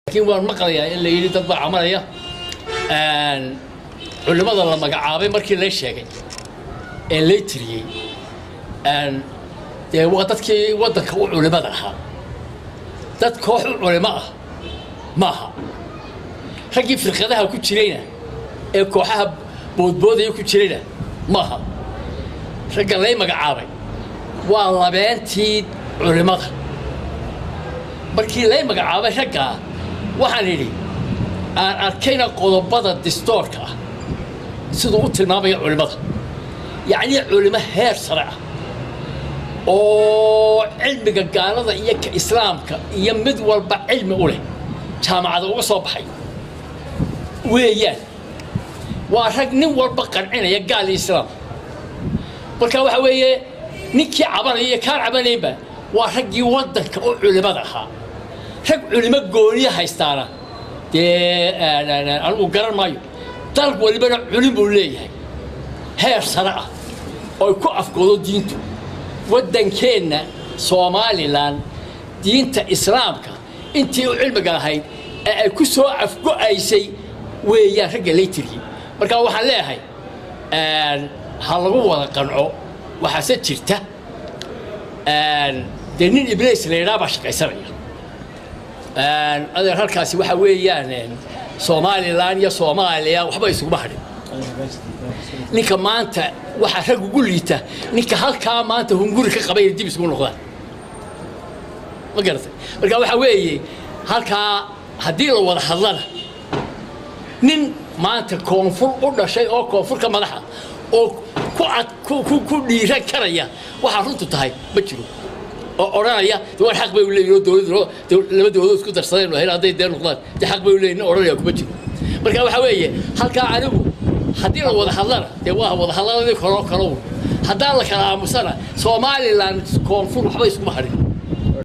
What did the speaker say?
Laakiin waan maqlayaa in la yidhi dad baa camalaya. Culimmada la magacaabay markii lay sheegay ee lay tiriyey, dee waa dadkii waddanka u culimada ahaa. Dad koox u culimo ah maaha. Raggii firqadaha ku jirayna ee kooxaha boodboodaya ku jirayna maaha. Ragga lay magacaabay waa labeentii culimada. Markii lay magacaabay raggaa, waxaan idhi aan arkayna qodobada distoorka ah siduu u tilmaamaya culimada, yacnii culimo heer sare ah oo cilmiga gaalada iyo ka islaamka iyo mid walba cilmi u leh, jaamacada uga soo baxay weeyaan. Waa rag nin walba qancinaya, gaal iyo islaam. Marka waxa weeye, ninkii cabanaya iyo kaan cabanaynba waa raggii waddanka oo culimada ahaa. Rag culimo gooniya haystaana dee anigu garan maayo. Dal walibana culim buu leeyahay heer sare ah oo ay ku afgoodo diintu. Waddankeenna Somalilan diinta islaamka intii u cilmiga lahayd ee ay ku soo afgo'aysay weeyaan ragga laytiriyey. Marka waxaan leeyahay ha lagu wada qanco. Waxaase jirta dee nin Ibliis la yidhaha baa shaqaysanaya. Adeer, halkaasi waxa weeyaan Somalilan iyo Soomaaliya waxba isuguma hadhin. Ninka maanta waxaa rag ugu liita ninka halkaa maanta hunguri ka qabay dib isugu noqdaan, ma garatay? Marka waxa weeye, halkaa haddii la wada hadlana, nin maanta koonfur u dhashay oo koonfurka madaxa oo ku ad ku dhiiran karaya waxaa runtu tahay ma jiro, oo odhanaya de war xaq bay u leeyihin oo dowladdu laba dowladood isku darsadeen ahayn hadday dee noqdaan, dee xaq bay u leeyihin, nin odhanaya kuma jiro. Marka waxa weeye, halkaa anigu haddii la wada hadlana dee waa wada hadladii kalo kalow, haddaan la kala aamusana Somalilan koonfur waxba iskuma hadhin.